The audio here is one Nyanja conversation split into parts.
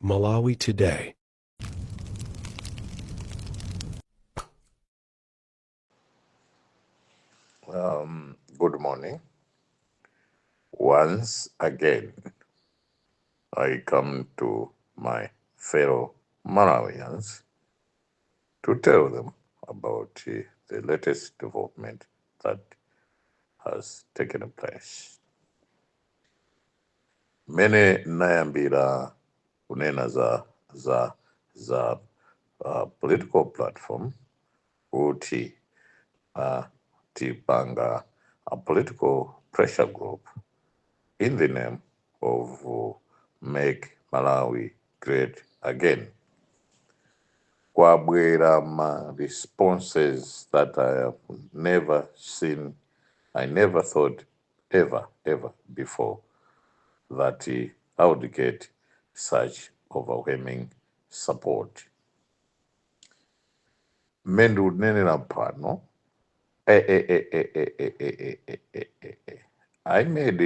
Malawi Today. Good morning. Once again, I come to my fellow Malawians to tell them about the latest development that has taken place. Mene nayambira kunena za political platform kuti tipanga a political pressure group in the name of Make Malawi Great Again. Kwabwera ma responses that I have never seen, I never thought ever, ever before that I would get such overwhelming support. Mmene ndikunenera pano, eh, eh, eh, eh, eh, eh, eh, eh, eh, eh, eh. I made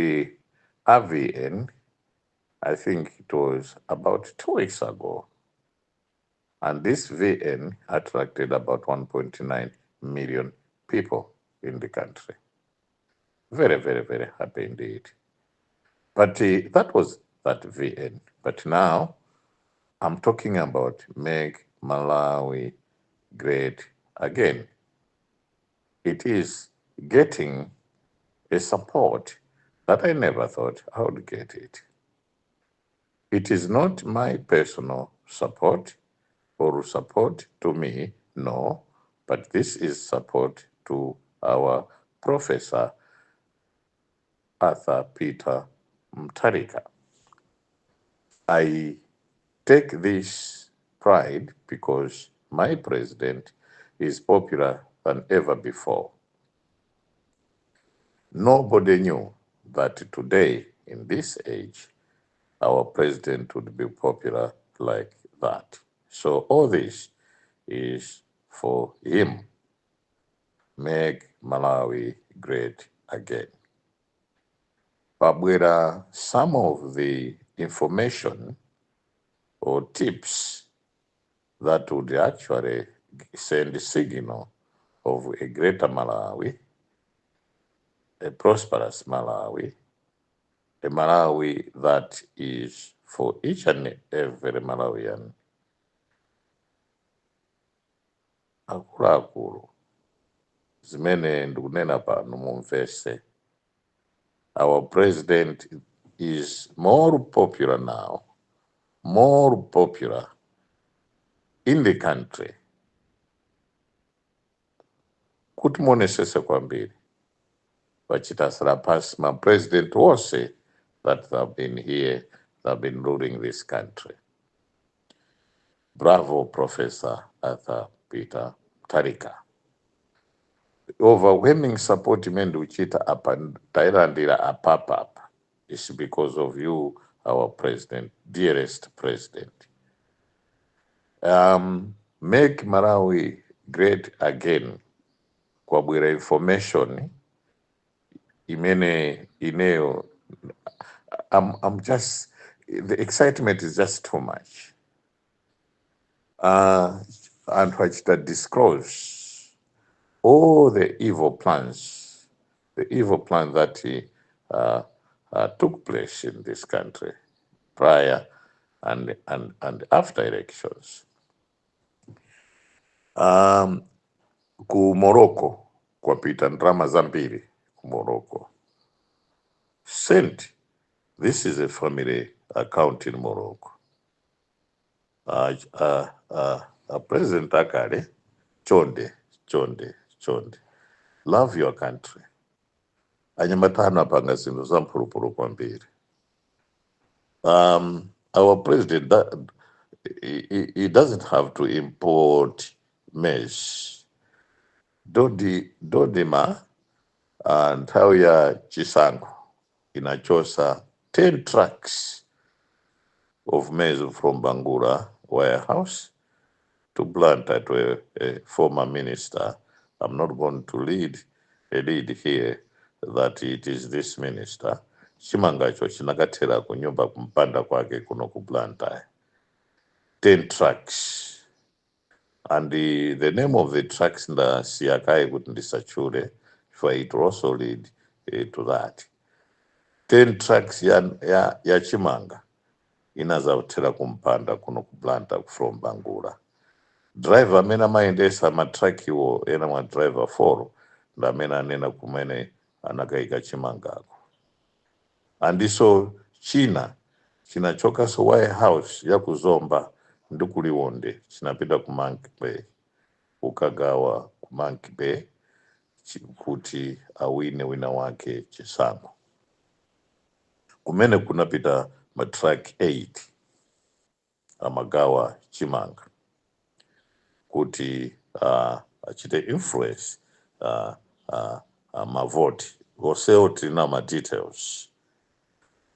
a VN, I think it was about 2 weeks ago, and this VN attracted about 1.9 million people in the country. Very, very, very happy indeed. But that was that VN. But now I'm talking about Make Malawi Great Again. It is getting a support that I never thought I would get it. It is not my personal support or support to me, no, but this is support to our Professor Arthur Peter Mutharika. I take this pride because my president is popular than ever before. Nobody knew that today, in this age, our president would be popular like that. So all this is for him. Make Malawi Great Again. Pabwera some of the information or tips that would actually send a signal of a greater Malawi, a prosperous Malawi, a Malawi that is for each and every Malawian. Akuluakulu, zimene ndikunena pano mumvese. Our president is more popular now, more popular in the country. Kuti muonesese kwambiri, vachita surpass ma president wonse that have been here, that have been ruling this country. Bravo, Professor Arthur Peter Mutharika. Overwhelming support imene ndikuchita apa, tailandira apapapa, is because of you, our president, dearest president. Make Malawi Great Again. Kwabwera information imene ineyo I'm just, the excitement is just too much. Anthu achita disclose all the evil plans, the evil plan that took place in this country prior and after elections. Ku Morocco kwapita ndalama zambiri ku Morocco. Sent, this is a family account in Morocco. President akale, chonde, chonde, chonde. Love your country. Anyamata apanga zinthu zamphulupulu kwambiri. Our president, that, he doesn't have to import maize. DoDMA nthawi ya chisankho inachosa 10 trucks of maize from Bangula warehouse to Blantyre to a former minister. I'm not going to lead a lead here that it is this minister. Chimangacho chinakathera kunyumba kumpanda kwake kuno ku Blantyre. 10 trucks, and the name of the trucks ndasiya kaye kuti ndisachule for it will also lead to that. 10 trucks ya chimanga inazathera kumpanda kuno ku Blantyre from Bangula. Driver amene amayendesa matrakiwo, ena mwa driver 4, ndi amene anena kumene anakayika chimangako. Andiso china chinachokaso warehouse ya kuzomba ndi kuliwonde, chinapita ku Monkey Bay kukagawa ku Monkey Bay kuti awine wina wake chisankho. Kumene kunapita matruck 8 amagawa chimanga kuti achite influence mavoti onsewo. Tina ma details.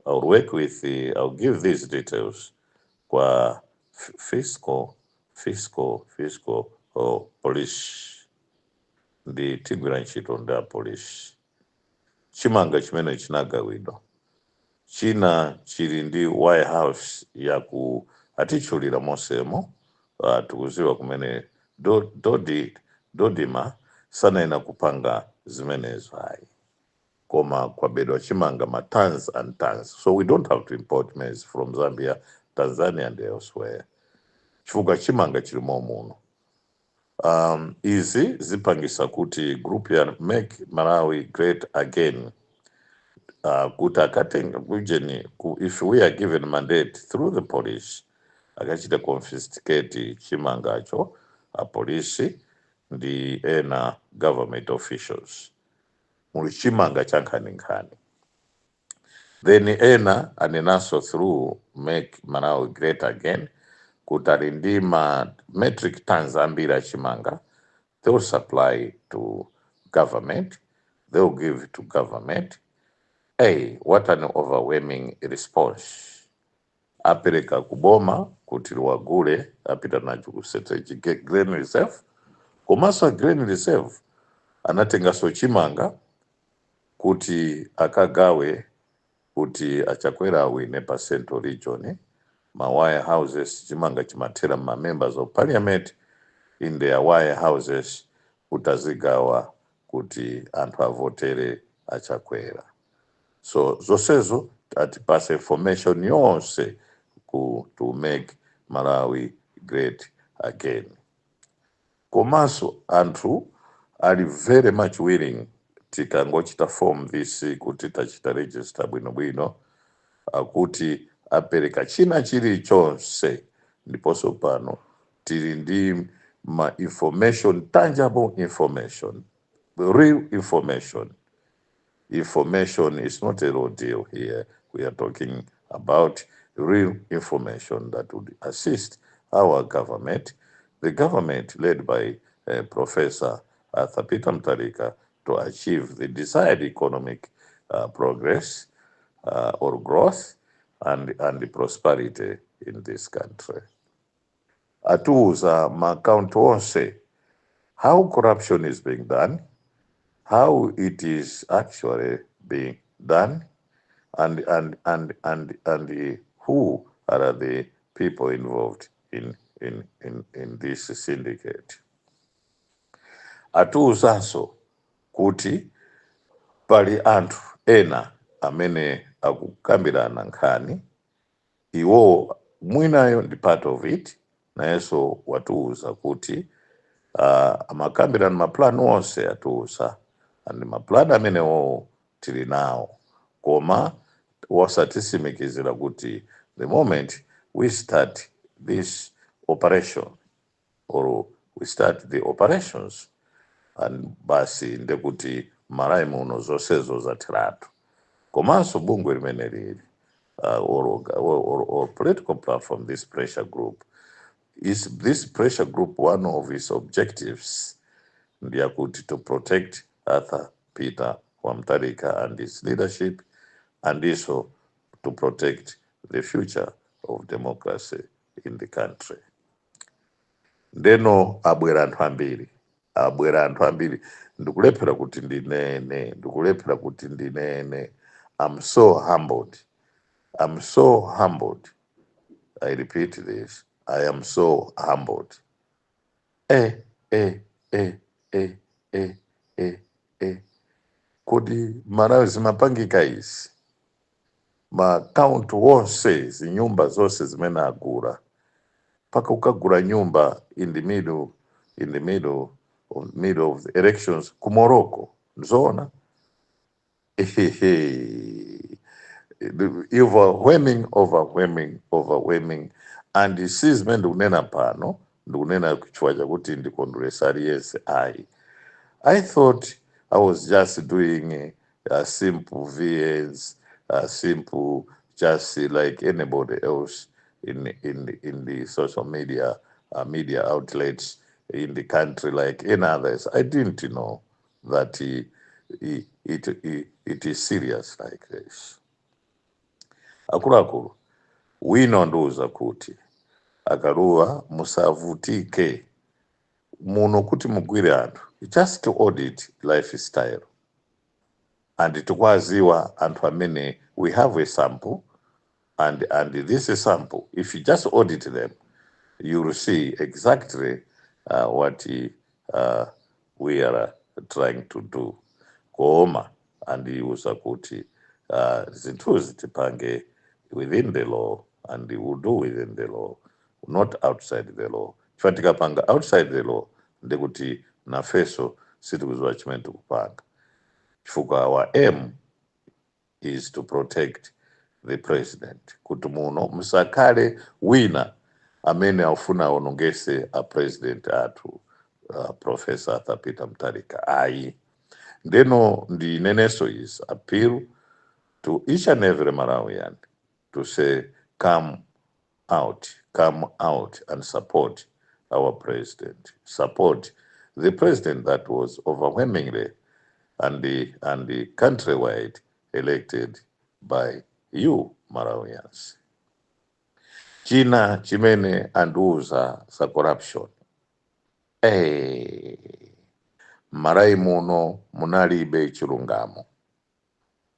I'll give these details kwa fiscal or police, ndi tigwira ntchito ndi a police. Chimanga chimene chinagawidwa china chili ndi warehouse yaku atichulira mosemo. Tikuziwa kumene Dodima sanayena kupanga zimenezo ayi, koma kwabedwa chimanga ma tons and tons, so we don't have to import maize from Zambia, Tanzania and elsewhere, chifukwa chimanga chilimo muno. Izi zipangisa kuti group ya Make Malawi Great Again kuti akatenga kujeni if we are given mandate through the police, akachita confiscate chimangacho apolisi ndi ena government officials. Muli chimanga cha nkhaninkhani. Then ena anenaso through Make Malawi Great Again kuti ali ndi ma metric tons ambiri achimanga. They will supply to government, they will give to government. Hey, what an overwhelming response! Apereka kuboma kuti liwagule, apita nacho ku Strategic Grain Reserve. Komanso a Grain Reserve anatengaso chimanga kuti akagawe kuti achakwera awine pa Central Region. Ma warehouses chimanga chimathera ma members of parliament in their warehouses kuti azigawa kuti anthu avotere achakwera. So zonsezo atipase information yonse to Make Malawi Great Again. Komanso anthu ali very much willing tikangochita form this kuti tachita register bwinobwino, akuti apereka china chilichonse. Ndiponso pano tili ndi ma information, tangible information, real information. Information is not a raw deal here. We are talking about real information that would assist our government, the government led by Professor Arthur Peter Mutharika, to achieve the desired economic progress or growth and the prosperity in this country. Atiuza maakaunti onse, how corruption is being done, how it is actually being done, and who are the people involved in this syndicate. Atiuzanso kuti pali anthu ena amene akukambirana nkhani iwo, mwinayo ndi part of it. Nayenso watiuza kuti amakambirana maplani onse atiuza, and maplani amenewo tili nawo, koma wasatisimikizira kuti the moment we start this operation or we start the operations and basi, ndekuti Malawi muno zonsezo zatheratu. Komanso bungwe limene lili or political platform, this pressure group is this pressure group, one of its objectives ndiyakuti to protect Arthur Peter Mutharika and his leadership, and also to protect the future of democracy in the country. Ndeno abwera anthu ambiri, abwera anthu ambiri. Ndikulephera kuti ndinene, ndikulephera kuti ndinene. I'm so humbled, I'm so humbled. I repeat this, I am so humbled. Eh, eh, eh, eh, eh, eh, eh. Kodi Malawi zimapangika izi? Maakaunti wonse, zinyumba zonse zimene agula, mpaka ukagula nyumba in the middle of the elections ku Morocco, nzoona? Ehehe. Overwhelming, overwhelming, overwhelming. And si zimene ndikunena pano, ndikunena chifukwa chakuti ndikondweresa aliyense, ayi. I thought I was just doing a simple VNs, a simple, just like anybody else in the social media media outlets in the country, like any others. I didn't know that it is serious like this. Akuluakulu, wina wandiuza kuti, "Akaluwa, musavutike muno kuti mugwire anthu, just to audit lifestyle." And tikwaziwa anthu amene, we have a sample, and this sample, if you just audit them, you will see exactly what we are trying to do. Koma andiuza kuti zinthuzi tipange within the law, and we will do within the law, not outside the law, chifukwa tikapanga outside the law, ndikuti nafeso sitikuziwa chimene tikupanga, chifukwa our aim is to protect the president, kuti muno musakhale wina amene afuna aonongese a president athu, Professor Arthur Peter Mutharika, ayi. Ndeno ndineneso is appeal to each and every Malawian to say, come out, come out and support our president, support the president that was overwhelmingly and the countrywide elected by you Malawians. China chimene andiuza za corruption. Malawi muno munalibe chilungamo.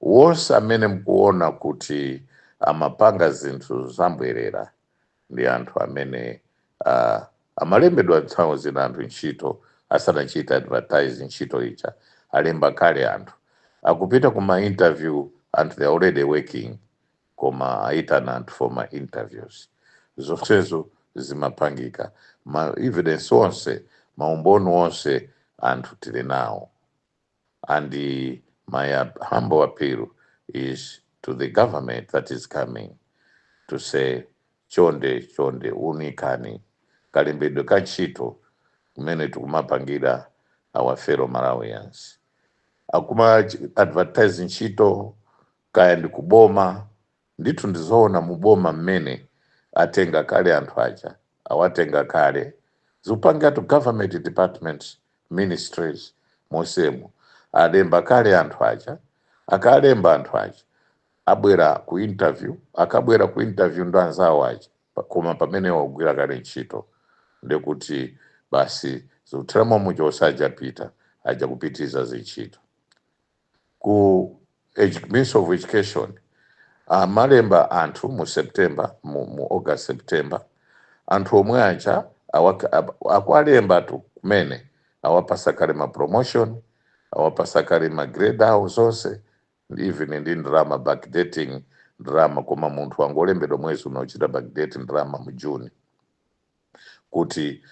Wonse amene mukuona kuti amapanga zinthu zambwerera ndi anthu amene amalembedwa nthawi zina anthu ntchito asanachite advertise ntchito ija, alemba kale anthu, akupita kuma interview, anthu they are already working, koma aitana anthu for ma interviews. Zonsezo zimapangika. Ma evidence onse, maumboni onse anthu tili nawo. And my humble appeal is to the government that is coming to say, chonde chonde, unikani kalembedwe ka ntchito kumene tikumapangira our fellow Malawians. Akuma advertise ntchito, kaya ndi kuboma, ndithu ndizoona, muboma mmene atenga kale anthu aja, awatenga kale, zikupangatu government departments, ministries, mosemo alemba kale anthu aja. Akalemba anthu aja, abwera ku interview. Akabwera ku interview ndo anzawo aja, koma pamene wagwira kale ntchito, ndekuti basi zikuthera muja, osajapita aja kupitiriza zintchito. Ku Ministry of Education amalemba anthu mu September, mu August, September. Anthu omwe aja akualemba tu kumene, awapasa kale ma promotion, awapasa kale ma grade awo zonse, even ndi ndalama, backdating ndalama. Koma munthu angolembedwa mwezi unochita backdate ndalama mu June, kuti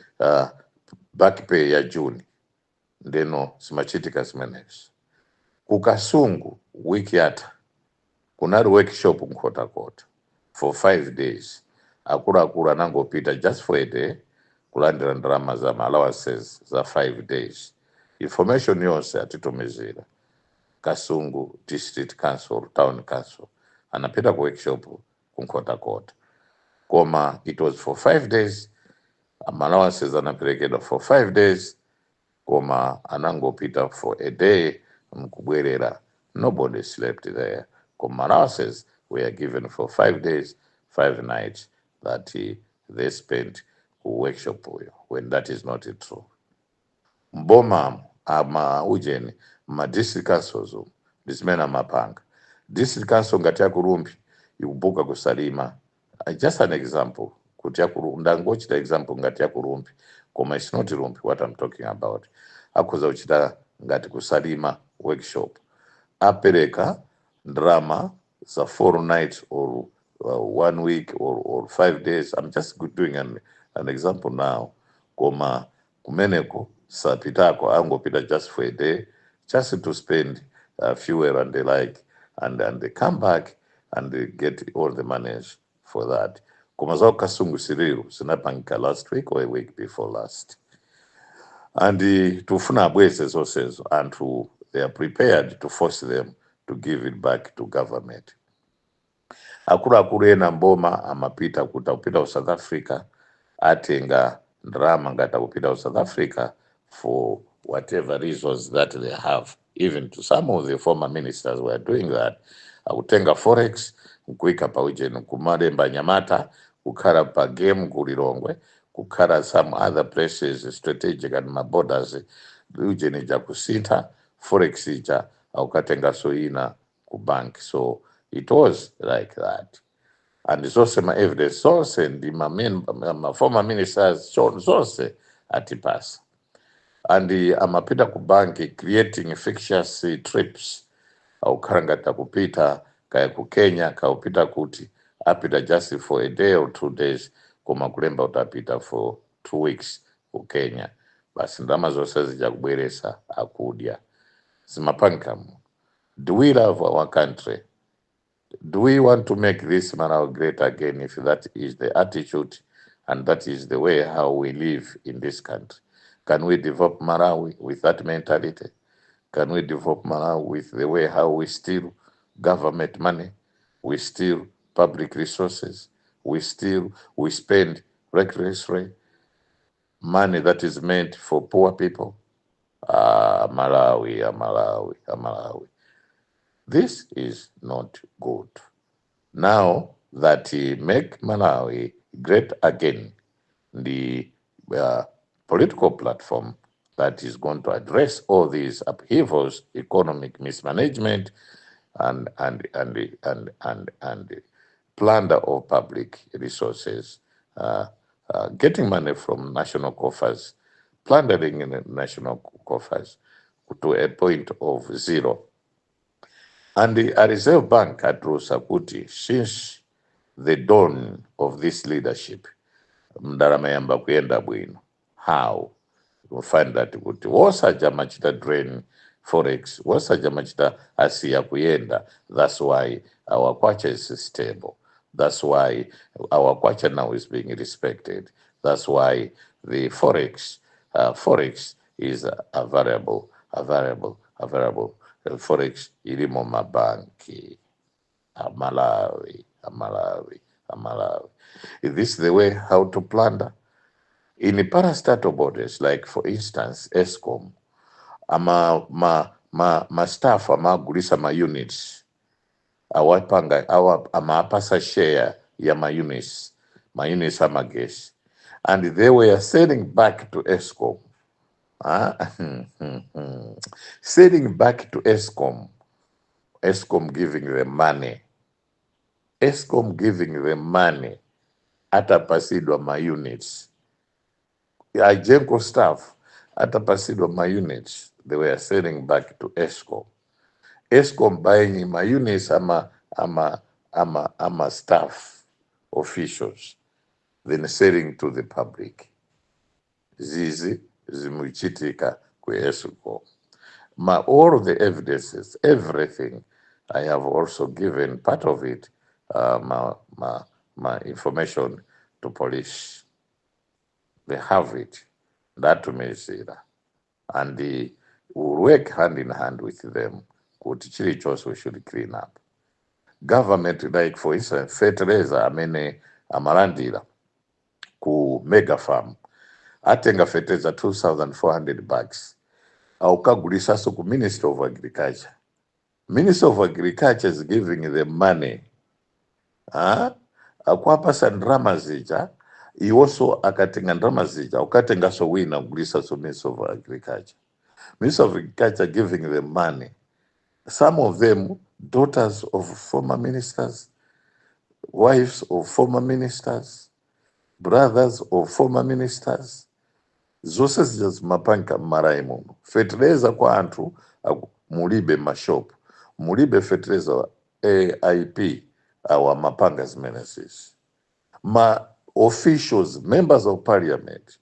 back pay ya June. Ndeno zimachitika zimenezi. Ku Kasungu, wiki yatha kunali workshop Nkhotakota for 5 days. Akuluakulu anangopita just for a day kulandira ndalama za ma allowances za 5 days. Information yonse atitumizira. Kasungu District Council, Town Council, anapita ku workshop ku Nkhotakota, koma it was for 5 days. Ma allowances anaperekedwa for 5 days, koma anangopita for a day mkubwerera. Nobody slept there, koma allowances were given for 5 days, 5 nights that they spent ku workshop uyo, when that is not true. Mboma ama ujeni, ma district councils umu, ndi zimene amapanga. District council ngati ya ku Rumphi ikubuka ku Salima. Just an example, Kuti ndangochita example ngati yaku Rumphi, koma it's not Rumphi what I'm talking about. Akhoza kuchita ngati ku Salima workshop, apereka ndalama za 4 nights or one week or 5 days. I'm just doing an example now, koma kumeneko sapitako, angopita just for a day, just to spend fuel and the like, and they come back and they get all the monies for that. Koma za Kasungu siriru zinapangika last week or a week before last, and tufuna abweze zonsezo. Anthu, they are prepared to force them to give it back to government. Akuluakulu ena mboma amapita kuti akupita ku South Africa, atenga ndalama ngati akupita ku South Africa for whatever reasons that they have. Even to some of the former ministers were doing that, akutenga forex nkuika pa ujeni, kumalemba nyamata kukhala pa game ku Lilongwe, kukhala some other places strategic and ma borders ujeni ija kusintha forex ija, akukatengaso ina ku bank. So it was like that, and zonse ma evidence zonse ndi ma former ministers zonse atipasa. And amapita ku banki creating fictitious trips, akukhala ngati akupita kaya ku Kenya, kaupita kuti, apita just for a day or 2 days, koma kulemba kuti apita for 2 weeks ku Kenya. Basi, ndalama zonse zija kubweresa, akudya zimapangikamo. Do we love our country? Do we want to make this Malawi great again if that is the attitude and that is the way how we live in this country? Can we develop Malawi with that mentality? Can we develop Malawi with the way how we steal government money, we steal public resources, we steal, we spend recklessly money that is meant for poor people? Ah, Malawi, ah, Malawi, ah, Malawi. This is not good. Now that he make Malawi great again, the political platform that is going to address all these upheavals, economic mismanagement, and plunder of public resources, getting money from national coffers, plundering in the national coffers to a point of zero. And the Reserve Bank atulusa kuti since the dawn of this leadership, ndalama yamba kuyenda bwino. How? You find that kuti wosaja machita drain forex, wosaja machita asiya kuyenda. That's why our kwacha is stable. That's why our kwacha now is being respected. That's why the forex is a variable, available, available. Forex ilimo mabanki. Amalawi, Amalawi, Amalawi. Is this the way how to plunder? In the parastatal bodies, like for instance, ESCOM, ama ma staff amagulisa ma units, awapanga awa amapasa share ya ma units amagesi, and they were selling back to ESCOM. Ah, selling back to ESCOM, ESCOM giving them money, ESCOM giving them money, atapasidwa ma units. EGENCO staff atapasidwa ma units, they were selling back to ESCOM. ESCOM buying ma units ama staff officials, then selling to the public. Zizi zimuchitika ku ESCOM. Ma all of the evidences, everything, I have also given part of it, my information to police. They have it. Ndatumizira. And we work hand in hand with them kuti chilichonse we should clean up. Government, like for instance, fertilizer amene amalandira ku mega farm, atenga fertilizer 2400 bags, aukagulisaso ku Ministry of Agriculture. Minister of Agriculture is giving them money. Ah? Akuapasa ndrama zija, iwonso akatenga ndrama zija, ukatengaso wina kugulisaso Minister of Agriculture. Minister of Agriculture giving them money. Some of them daughters of former ministers, wives of former ministers, Brothers of former ministers, zonse zija zimapanga m'Malawi muno. Fetereza kwa anthu mulibe, mashopu mulibe fetereza. AIP awa mapanga zimenezisi. Ma officials, members of parliament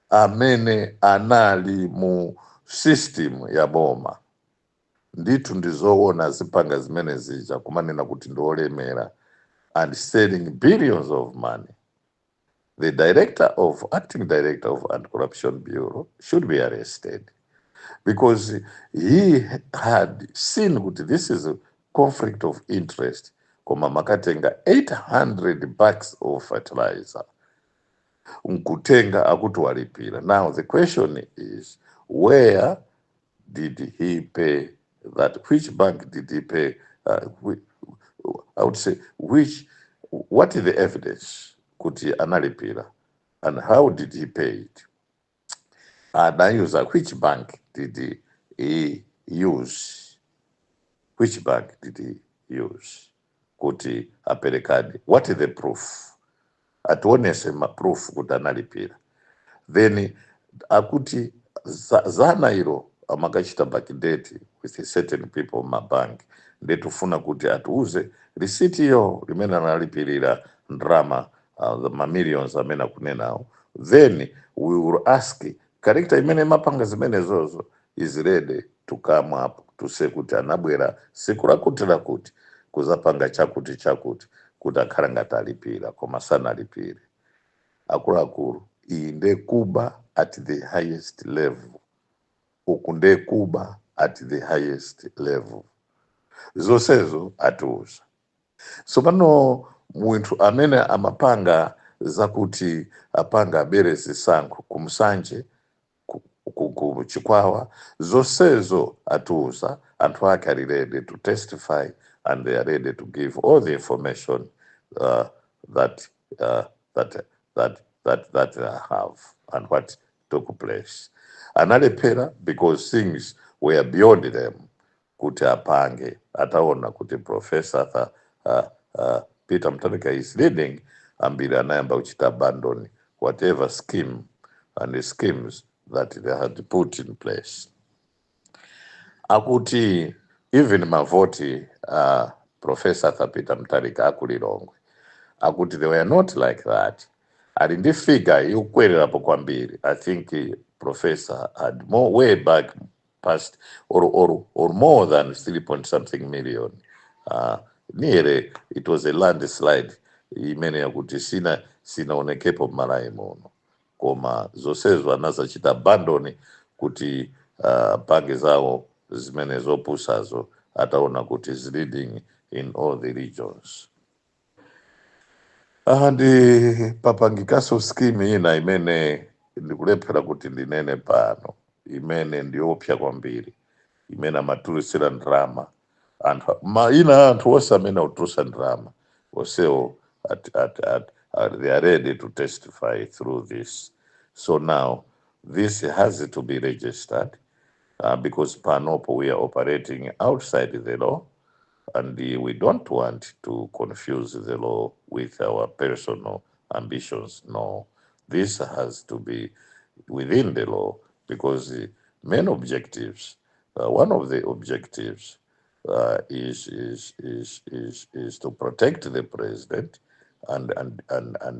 amene anali mu system ya boma, ndithu ndizoona zipanga zimene zija, kumanena kuti ndiolemera and selling billions of money. The director of acting director of Anti-Corruption Bureau should be arrested because he had seen kuti this is a conflict of interest, koma makatenga 800 bags of fertilizer, nkutenga akuti walipira. Now the question is, where did he pay that? Which bank did he pay? I would say which, what is the evidence kuti analipira, and how did he pay it? Anayuza which bank did he use? Which bank did he use kuti aperekadi? What is the proof? Ationese ma proof kuti analipira. Then akuti zana ilo amakachita backdate with certain people mabanki, ndetufuna kuti atiuze risiti iyo limene analipirira ndrama, the mamillions amene akunenawo. Then we will ask character imene mapanga zimenezozo is ready to come up to say kuti anabwera siku lakuti lakuti kuzapanga chakuti chakuti, kuti akhala ngati alipira koma sanalipire. Akuluakulu, iyi ndekuba at the highest level. Uku ndekuba at the highest level. Zonsezo atiuza. So pano munthu amene amapanga zakuti apanga abere zisankho kumsanje, ku Chikwawa, zonsezo atiuza. Anthu ake ali ready to testify and they are ready to give all the information that they have and what took place. Analephera because things were beyond them kuti apange. Ataona kuti Professor Arthur Peter Mutharika is leading, ambiri anayamba kuchita abandon whatever scheme and the schemes that they had put in place. Akuti even mavoti Professor Arthur Peter Mutharika akulilongwe, akuti they were not like that. Ali ndi figure ikukwererapo kwambiri. I think professor had more way back past or more than 3 point something million. Nearly it was a landslide imene yakuti sina sinaonekepo m'Malawi muno, koma zonsezo anazachita abandon kuti pange zawo zimene zopusazo, ataona kuti is leading in all the regions. Ah, ndi papangikaso scheme ina imene ndikulephera kuti ndinene pano, imene ndiopsa kwambiri, imene amatulisira ndrama anthu maina anthu onse amene akutulusa ndrama onsewo they are ready to testify through this. So now this has to be registered because panopo we are operating outside the law and we don't want to confuse the law with our personal ambitions. No, this has to be within the law because the main objectives, one of the objectives is to protect the president and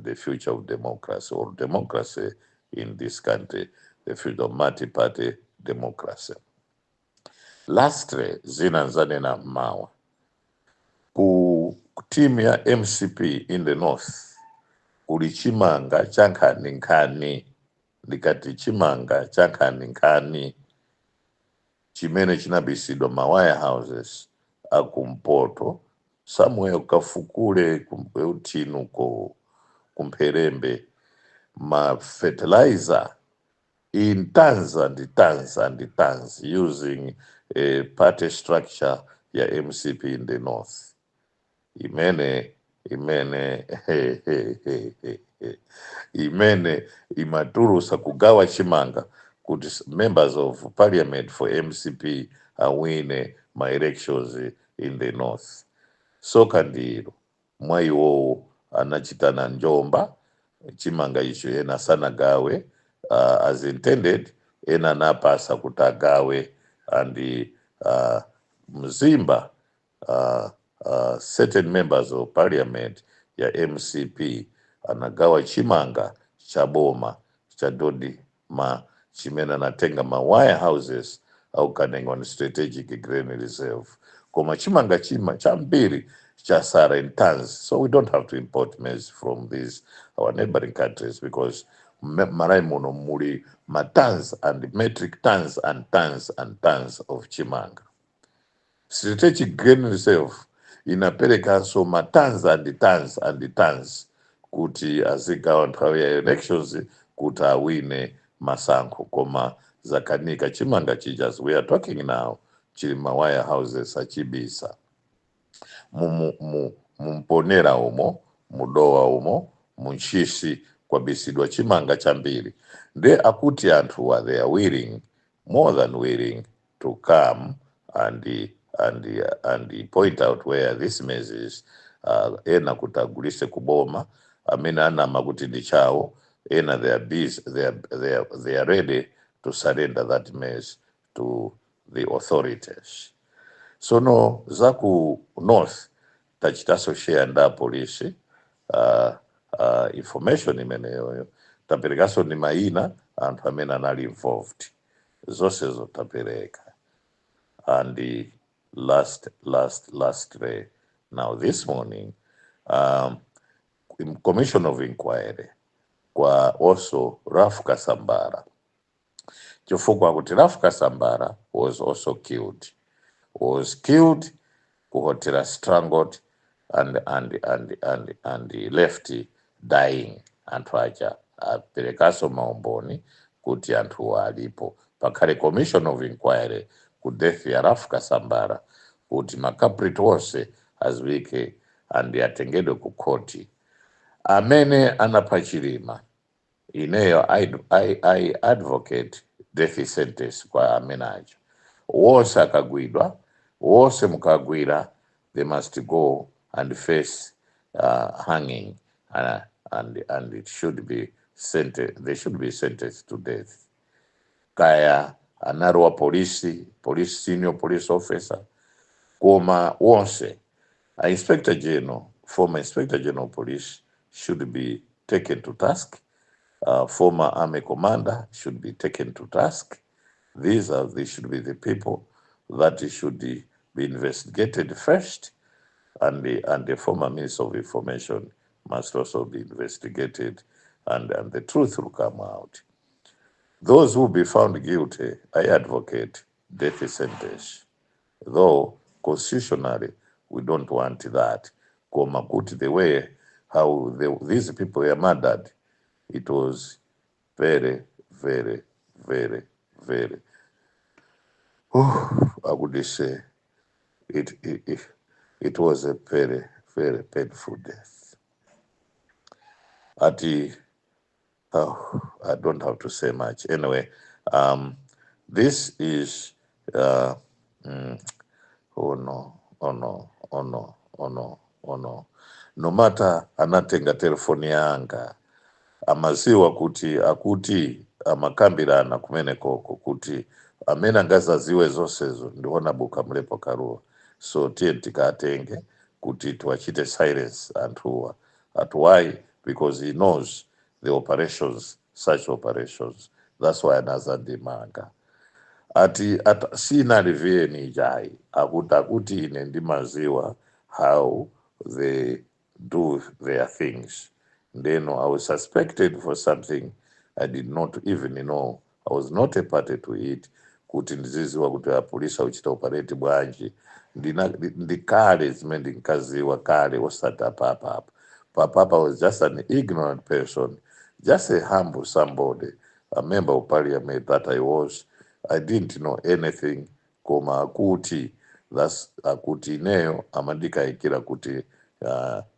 the future of democracy or democracy in this country, the future of multi-party democracy. Lastly, zina nzanena mawa. Ku team ya MCP in the north kuli chimanga cha nkhaninkhani. Ndikati chimanga cha nkhaninkhani chimene chinabisidwa ma warehouses akumpoto somewhere, kukafukule uthinu ko kumpherembe, ma fertilizer in tons and tons and tons, using a party structure ya MCP in the north, imene imatulusa kugawa chimanga kuti members of parliament for MCP awine ma elections in the north. Soka ndilo mwa iwowo anachitana njomba. Chimanga icho ena sanagawe as intended, ena anapasa kuti agawe and Mzimba, certain members of parliament ya MCP anagawa chimanga cha boma cha DoDMA chimene anatenga ma warehouses au Kanengo on strategic grain reserve, koma chimanga chima chambiri chasara in tons, so we don't have to import maize from these our neighboring countries because Malawi muno muli ma tons and metric tons and tons and tons of chimanga. Strategic grain reserve inaperekanso ma tons and tons and tons kuti azigawa nthawi ya elections kuti awine masankho, koma zakanika. Chimanga chija, as we are talking now, chili ma warehouses achibisa mumponera umo, mudowa umo, munchisi kwabisidwa chimanga chambiri. Nde akuti anthuwa they are willing, more than willing, to come and point out where this maize is, ena kuti agulise kuboma amene anama kuti ndi chawo. Ena they are busy, they are ready to surrender that maize to the authorities. Sono zaku north tachitaso share nda polisi information imeneyoyo, taperekaso ndi mayina anthu amene anali involved, zonsezo tapereka. And the last last last day now, this morning, commission of inquiry kwa also Ralph Kasambara, chifukwa kuti Ralph Kasambara was also killed, was killed kuhotera, strangled and left dying. Anthu aja aperekaso maumboni kuti anthuwa alipo. Pakhale commission of inquiry ku death ya Ralph Kasambara kuti ma culprit onse aziwike and atengedwe ku khoti. Amene anapha Chilima, ineyo I advocate death sentence kwa amene aja wonse. Akagwidwa wonse, mukagwira, they must go and face hanging, and it should be sent they should be sentenced to death. Kaya anali wa polisi, police, senior police officer, koma wonse a inspector general, former inspector general of police should be taken to task, former army commander should be taken to task. These should be the people that should be investigated first, and the former minister of information must also be investigated, and the truth will come out. Those who be found guilty, I advocate death sentence, though constitutionally we don't want that. Koma kuti the way how these people were murdered, it was very, very, very, very, oh, I would say it was a very, very painful death. Ati, oh, I don't have to say much. Anyway, this is, oh no, oh no, oh no, oh no, oh no. No matter anatenga telefoni yanga, amaziwa kuti akuti amakambirana kumene koko kuti amene angazaziwe zonsezo ndiona buka Mlepo Kaluwa, so tiye tikatenge kuti tiwachite silence anthuwa. At why? Because he knows the operations, such operations. That's why anazandimanga. Ati sinali VN ijayi, akuti ine ndimaziwa how they do their things. Then I was suspected for something I did not even know. I was not a party to it, kuti ndiziziwa kuti apolisi auchita operate bwanji. Ndikale zimene ndinkaziwa kale, osati apapapa. Papapa I was just an ignorant person, just a humble somebody, a member of parliament that I was. I didn't know anything. Koma akuti that's akuti ineyo amandikayikira kuti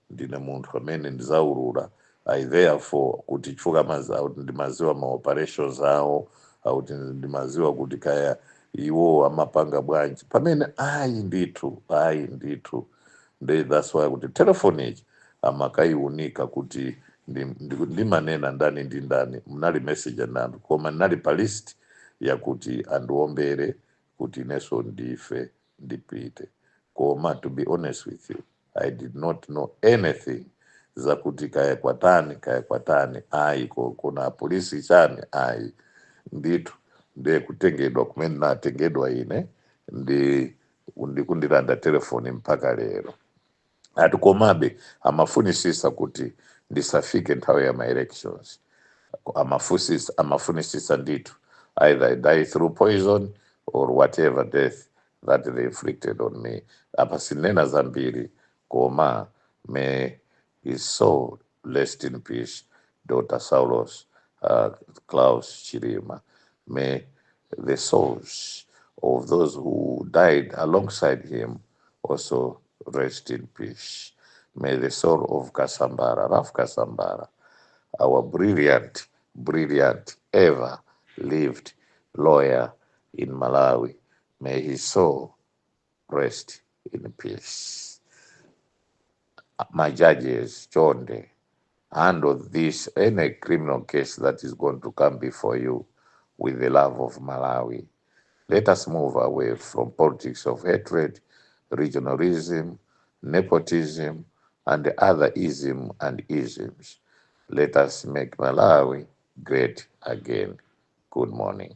ndine munthu amene ndizaulula. I therefore kuti chifukwa akuti ndimaziwa ma operations awo, akuti ndimaziwa kuti kaya iwo amapanga bwanji, pamene ayi ndithu, ayi ndithu. Nde that's why kuti telefoni ichi amakaiunika kuti Ndimanena ndani ndi ndani mnali message nanu, koma ndinali pa list yakuti andiombere kuti ineso ndife ndipite. Koma to be honest with you, I did not know anything zakuti kaya kwatani, kaya kwatani, ayi, kuna polisi chani, ayi ndithu. Ndiye kutengedwa kumene natengedwa ine ndi ndikundilanda telefoni mpaka lero. Ati komabe amafunisisa kuti ndisafike nthawi ya ma elections. Amafunisisa, amafunisisa ndithu, either I die through poison or whatever death that they inflicted on me. Apa sinena zambiri, koma may his soul rest in peace, Dr. Saulos Klaus Chilima. May the souls of those who died alongside him also rest in peace. May the soul of Kasambara, Raf Kasambara, our brilliant, brilliant, ever lived lawyer in Malawi, may his soul rest in peace. My judges, chonde, handle this, any criminal case that is going to come before you, with the love of Malawi. Let us move away from politics of hatred, regionalism, nepotism, and other ism and isms. Let us make Malawi great again. Good morning.